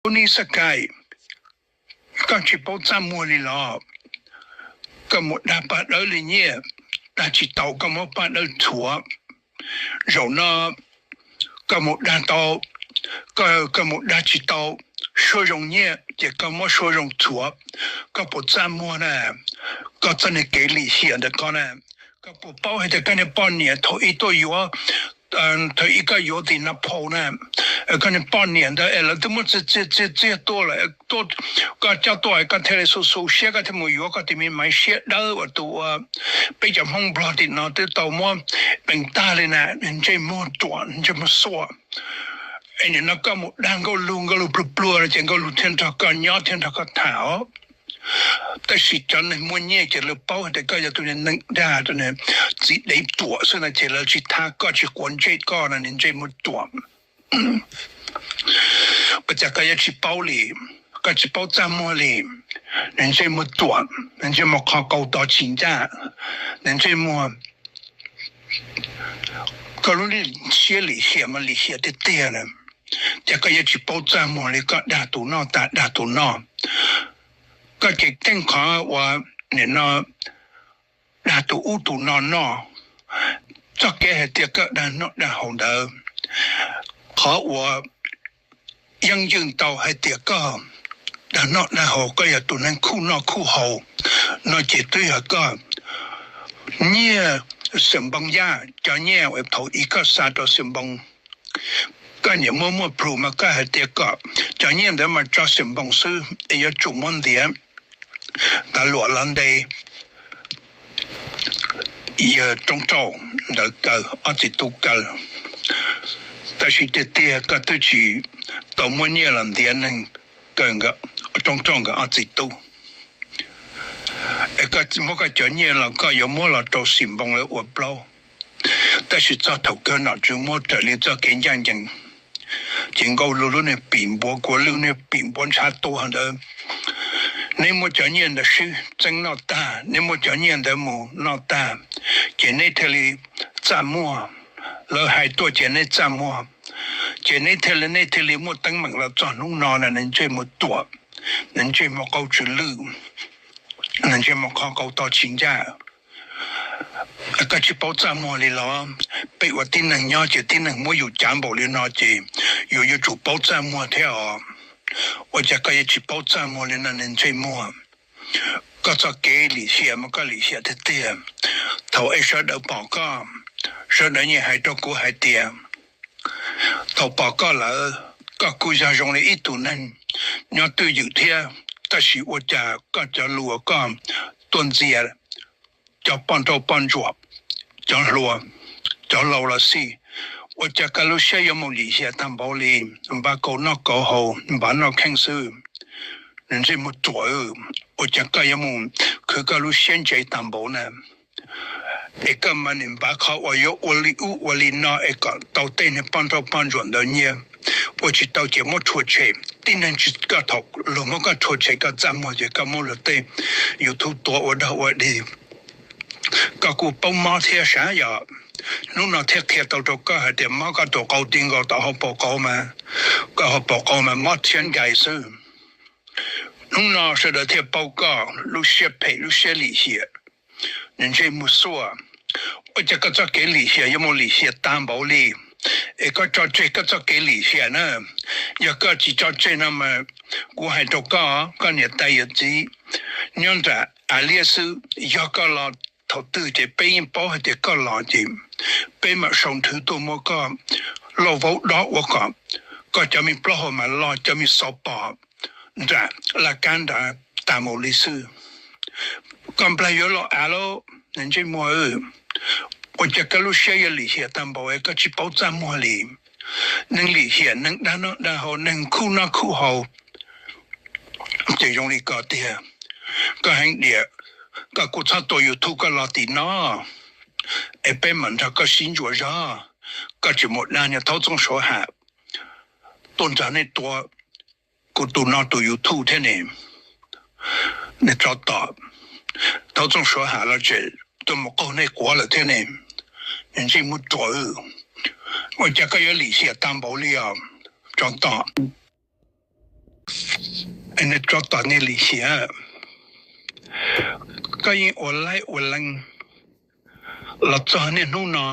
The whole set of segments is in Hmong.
Tub Nij Xab Kais, koj tsis paub txaj muag li los? Koj mus dag paj dawb li nyiaj, dag tsis tau koj muab paj dawb txhuav. Zaum no koj mus dag tau, koj mus dag tsis tau suab zoo nyiaj ces koj muab suab zoo txhuav. Koj puas txaj muag na? Koj txoj niag kev lim hiam ntawm koj na, koj puas paub hais tias koj niag poj niam thaum ub tuaj yuav, thaum ub koj yuav tim Nab Phau na, koj niag poj niam ntawd es lawv twb muab txiag txiag txiag tuaj lawm, koj coj tuaj koj thiaj li xu xu siab koj thiaj mus yuav koj tus me maiv siab dawb uas tus uas peb cov Hmoob Nplog tim no twb tau muab peem tag li na, ntsej muag ruam ntsej muag xuam. Es nim no koj mus dag Nkauj Lug, Nkauj Lug pluag pluag no ces Nkauj Lug thiaj nrog koj nyob thiaj nrog koj tham os. Tab sis cov neeg muaj nyiaj ces lawv paub hais tias koj yog tus neeg dag, tus txiv dev ruam xwb no ces lawv tsis thab koj tsis quav ntsej koj no, niag ntsej muag ruam. Ua cas koj yuav tsis paub li? Koj tsis paub txaj muag li, niag ntsej muag ruam, niag ntsej muag qhov kaus to tsis ncaj, niag ntsej muag. Koj lub siab lim hiam mas lim hiam tiag tiag na, ces koj yuav tsis paub txaj muag li, koj dag tus noj tas dag tus noj. Koj ces keej qhov uas nim no dag tus ub tus no noj, txoj kev hais tias koj dag noj dag haus ntawd, qhov uas yeej ywj ntau hais tias koj dag noj dag haus, koj yog tus neeg khuj noj khuj haus no ces twb yog koj nyiag xwm npoo yaj, cov nyiaj uas thaum ub koj xa rau xwm npoo. Koj niam muab muaj plhus mas koj hais tias kom cov nyiaj ntawd mas tso xwm npoo xwb es yuav tsum muab ntiav tas luam los ntes yawg Roob Rauj ntawd kaw, ob txiv tub kaw. Tab sis tiag tiag koj twb tsis tau muab nyiaj los ntiav neeg kaw, Roob Rauj nkawd ob txiv tub. Es koj muab koj cov nyiaj los koj yuav muab los rau xwm npoo lawv ua plaub. Tab sis txog thaum kawg nom tswv muab raws li txoj kev ncaj ncees, ces Nkauj Lug lub niag pim npuav, Kuav Lwj niag pim npuav ntshav tuag ntawd, neb muab cov nyiaj ntawd swb txeeb noj tag, neb muab cov nyiaj ntawd mus noj tag, ces neb thiaj li txaj muag. Lawv hais tuaj ces neb txaj muag, ces neb thiaj li, neb thiaj li muaj teeb meem los txog hnub no na, niag ntsej muag ruam, niag ntsej muag qaug tsw lwj, niag ntsej muag qhov kaus to tsis ncaj. Koj tsis paub txaj muag li los? Peb ua tib neeg nyob ces tib neeg muab yus cav npaum li no ces yus yuav tsum paub txaj muag thiab os. Ua cas koj yuav tsis paub txaj muag li no, niag ntsej muag? Koj txoj kev lim hiam mas koj lim hiam tiag tiag. Thaum es sawv daws pom koj, sawv daws yeej hais rau kuv hais tias thaum pom koj lawm, koj kuj yog zoo li ib tug neeg nyob twj ywm thiab, tab sis ua cas koj cov lus koj tuaj ntxias cov poj nrauj poj ntsuam, cov hluas, cov laus los xij, ua cas koj lub siab yuav mus lim hiam tag npaum li? Npav kaus noj kaus haus, npav noj kheej xwb. Niag ntsej muag ruam, ua cas koj yuav mus khwv koj lub siab ntse tag npaum na? Es koj mas nim npav qhov uas yuav ua li ub ua li no es kom tau tej niag poj nrauj poj ntsuam ntawd nyiaj, ua tsis tau ces muab rhuav tshem. Tib neeg tsis, koj thaum luag muab koj rhuav tshem koj txaj muag ces koj muab luag tej YouTube tuav ua dog ua dig. Koj kuj paub mob thiab sav, yog hnub no thiaj qhia tau rau koj hais tias mob koj tus qau ti nkaus tom hauv paus qau mas, koj hauv paus qau mas mob thiab nkais xwb. Hnub no sawv daws thiaj paub koj lub siab phem lub siab lim hiam. Niag ntsej muag xuaj, ua cas koj txoj kev lim hiam yuav mus lim hiam tag npaum li? Es koj tso tseg koj txoj kev lim hiam na. Yog koj tsis tso tseg no mas kuv hais rau koj, koj niam tais yawm txiv nyob nram av liab xwb, yog koj los thaum twg ces peb yeej paub hais tias koj los ces peb mam sau nthwv tuaj muab koj lauj vaub dob ua kom koj cov me plaub hau mas loj, cov me xov pos nram laj kab nrad tas mus li xwb. Koj nplaig yuav loj av lauj, niag ntsej muag. Ua cas koj lub siab yuav lim hiam tag npaum es koj tsis paub txaj muag li? Neeg lim hiam, neeg dag noj dag haus, neeg khuj noj khuj haus, ces zoo li ko tiag. Koj heev diam, koj kuj txhob tua YouTube koj los tim no es peb mam nrog koj sib ntsuas zog. Koj tseem mus dag niag Thaub Txooj Suav Ham tuaj nrog nej tua kuv tus no tus YouTube thiab ne. Niag tsov tom, Thaub Txooj Suav Ham los tseem tuaj mus qaug nej quav lawm thiab ne. Niag ntsej muag ruam, ua cas koj yuav lim hiam tag npaum li os, tsov tom. Nws tsov tom niag lim hiam. Koj yeej ua laib ua lees los txog niaj hnub no,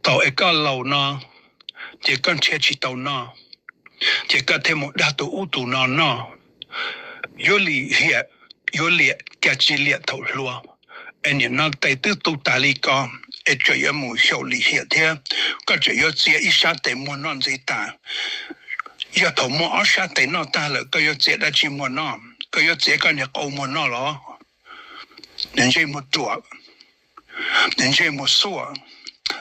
thaum es koj laus no, ces koj nrhiav tsis tau noj, ces koj thiaj mus dag tus ub tus no noj. Yuav lim hiam, yuav liam cas tsis liam thaum hluas, es nim no tes twb tu tas li ko, es tseem yuav mus xyaum lim hiam thiab, koj tseem yuav txia ib sab tes muag noj ntxiv tas. Yog thaum muaj ob sab tes noj tag lawm koj yuav txia dab tsi muag noj? Koj yuav txia koj niag qau muag noj los? Nws ntsej muag ruam, nws ntsej muag xuaj,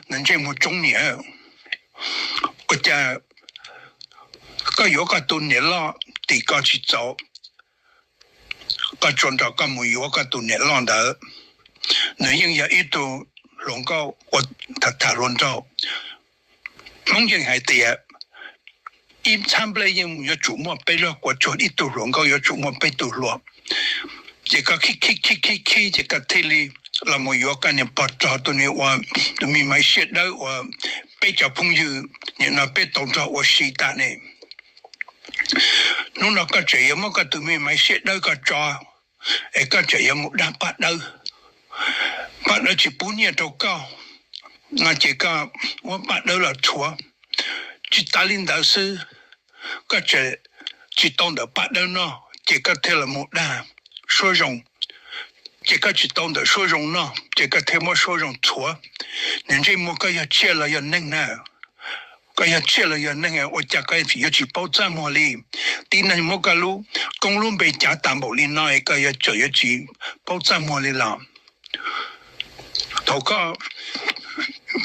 nws ntsej muag tsoob niam. Ua cas koj yuav koj tus niam loj tim koj tsis txaus, koj tsuas nrog koj mus yuav koj tus niam loj ntawd? Nws yeej yog ib tug hluas nkauj ua tham tham hluas nraug. Hmoob yeej hais tias ib txhab nplej yeej yuav tsum muaj peb lub kua tsuag, ib tug hluas nkauj yuav tsum muaj peb tug hluas. Ces koj khib khib khib khib khib ces koj thiaj li los mus yuav koj niag pog rog tus niag ua tus me maiv siab dawb uas peb cov phooj ywg nim no peb tau nrog ua si tas ne. Hnub no koj tseem yuav muab koj tus me maiv siab dawb koj tso, es koj tseem yuav mus dag paj dawb. Paj dawb tsis pub nyiaj rau koj no ces koj muab paj dawb los rhuav. Tsis tas li ntawd xwb, koj tseem tsis tau ntawm paj dawb noj ces koj thiaj los mus dag suab zoo. Ces koj tsis tau ntawm suab zoo noj ces koj thiaj muab suab zoo rhuav. Niag ntsej muag, koj yog tsiaj los yog neeg na? Koj yog tsiaj los yog neeg, ua cas koj yuav tsis paub txaj muag li? Tib neeg muab koj lub koob lub npe cav tas npaum li no es koj yuav tseem yuav tsis paub txaj muag li los? Thaum koj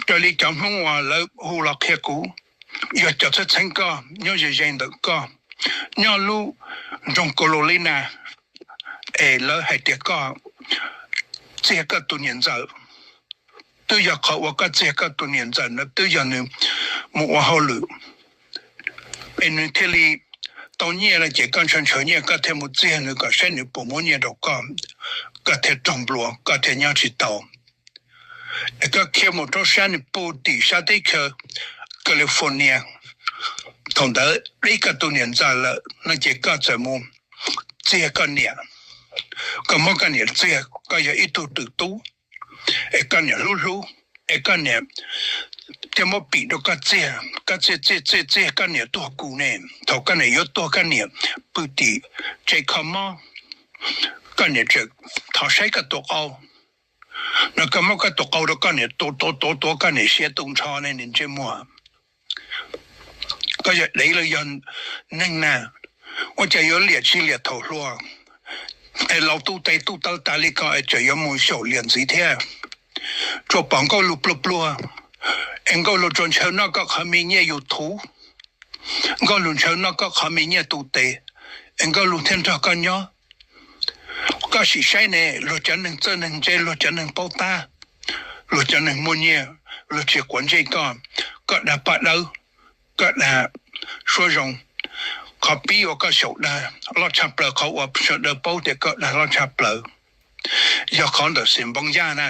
raws li cov Hmoob uas lawv hu los qhia kuv, yog cov txheeb txheeb koj nyob ze ze ntawm koj, nyob lub nroog Carolina, es lawv hais tias koj txiag koj tus niam ntxawm. Twb yog qhov uas koj txiag koj tus niam ntxawm ntawd twb yog nws mus ua hauj lwm, es nws thiaj li tau nyiaj no ces koj ntshaw ntshaw nyiaj koj thiaj mus txiag nws kom saib nws puas muab nyiaj rau koj, koj thiaj raug nplua koj thiaj nyob tsis tau. Es koj khiav mus rau sab nws pug tim sab teb chaws California, thaum ntawd deb koj tus niam ntxawm lawm no ces koj txawm mus txiag koj niam. Koj muab koj niam txiag, koj yog ib tug twm tub, es koj niam hlub hlub, es koj niam thiaj muab pim rau koj txiag. Koj txiag txiag txiag txiag koj niam tuag kuv ne. Thaum koj niam yuav tuag koj niam pw tim tsev kho mob, koj niam tseem thov saib koj tus qau. No koj muab koj tus qau rau koj niam tuav tuav tuav tuav koj niam siav tu nrho ne niag ntsej muag. Koj yog dev los yog neeg na? Ua cas yuav liam tsis liam thaum hluas, es laus tu tes tu taw tas li ko es tseem yuav mus xyaum liam ntxiv thiab? Tsuas pom Nkauj Lug pluag pluag, es Nkauj Lug tsuas ntshaw noj koj qhov me nyiaj YouTube, Nkauj Lug ntshaw noj koj qhov me nyiaj tu tes, es Nkauj Lug thiaj nrog koj nyob. Koj sim saib ne, luag cov neeg txawj neeg ntse, luag cov neeg paub tab, luag cov neeg muaj nyiaj, luag tsis quav ntsej koj. Koj dag paj dawb, koj dag suab zoo, qhov pib uas koj xyaum dag loj tshaj plaws, qhov uas sawv daws paub tias koj dag loj tshaj plaws, yog qhov ntawm Xim Npoo Yaj na.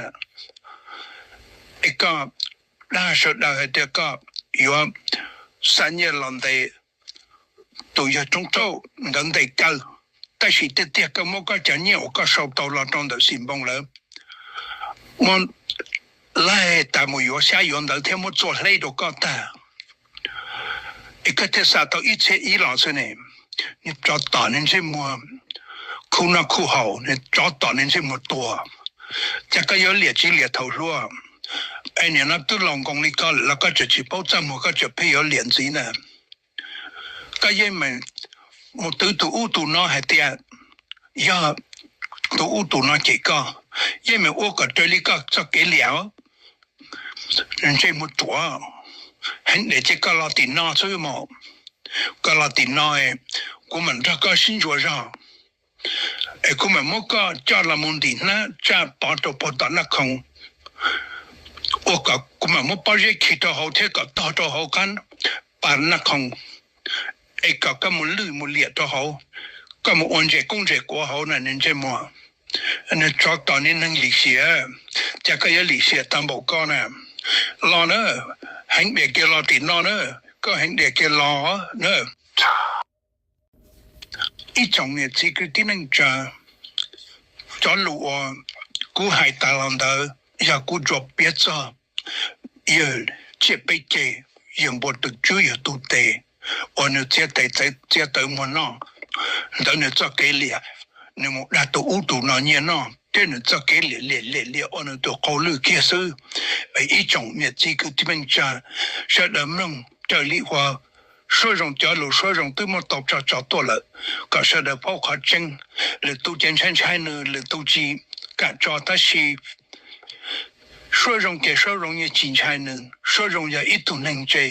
Es koj dag sawv daws hais tias koj yuav xa nyiaj los ntes tus yawg Tsoob Rauj ntawd ntes kawg, tab sis tiag tiag koj muab koj cov nyiaj uas koj sau tau los rau ntawm Xim Npoo lawm, muab laig tas mus yuav xyab yuav ntawv thiab muab txua hleb rau koj tag, es koj thiaj xa tau ib txhiab ib los xwb ne. Niag tsov tom niag ntsej muag khuj noj khuj haus, niag tsov tom niag ntsej muag tuag. Cas koj yuav liam tsis liam thaum hluas? Es nim no twb laus nkoos li koj lawm los koj tseem tsis paub txaj muag, koj tseem pheej yuav liam ntxiv na. Koj yeej meem mus twv tus ub tus no hais tias yog tus ub tus no cem koj, yeej meem ua kom raws li koj txoj kev liam. Ntsej muag ruam, heev diam ces koj los tim no xwb mog. Koj los tim no, kuv mam nrog koj sib ntsuas zog, es kuv mam muab koj coj los mus ntim hnab tsaj pov rau puag tom Naj Khoom, ua kom kuv mam muab pob zeb khi rau hauv thiab kom tog rau hauv qab pas Naj Khoom, es kom koj mus lwj mus liam rau hauv, koj mus ua ntses koob ntses kuav hauv na niag ntsej muag. Niag tsov tom niag neeg lim hiam, cas koj yuav lim hiam tag npaum koj na? Los na, heev diam kiag los tim no na, koj heev diam kiag los na. Ib tsoom niam txiv kwv tij neej tsa, cov lus uas kuv hais tas los ntawd yog kuv tsuas piav txog yawg tsiaj peb ceg, yawg npua twm tswb yawg tug tes uas nws txiav tes txiav taw muag noj ntawd nws txoj kev liam, nws mus dag tus ub tus no nyiaj noj thiab nws txoj kev liam liam liam liam ua nws tus qau lwj kiag xwb. Ib tsoom niam txiv kwv tij neej tsa, sawv daws mloog raws li uas Suab Zoo cov lus, Suab Zoo twb muab tau tso tso tuaj lawm, kom sawv daws paub qhov tseeb. Lwm tus ces ntshai ntshai nws, lwm tus tsis kam tso, tab sis Suab Zoo ces Suab Zoo yeej tsis ntshai nws. Suab Zoo yog ib tug neeg ntse,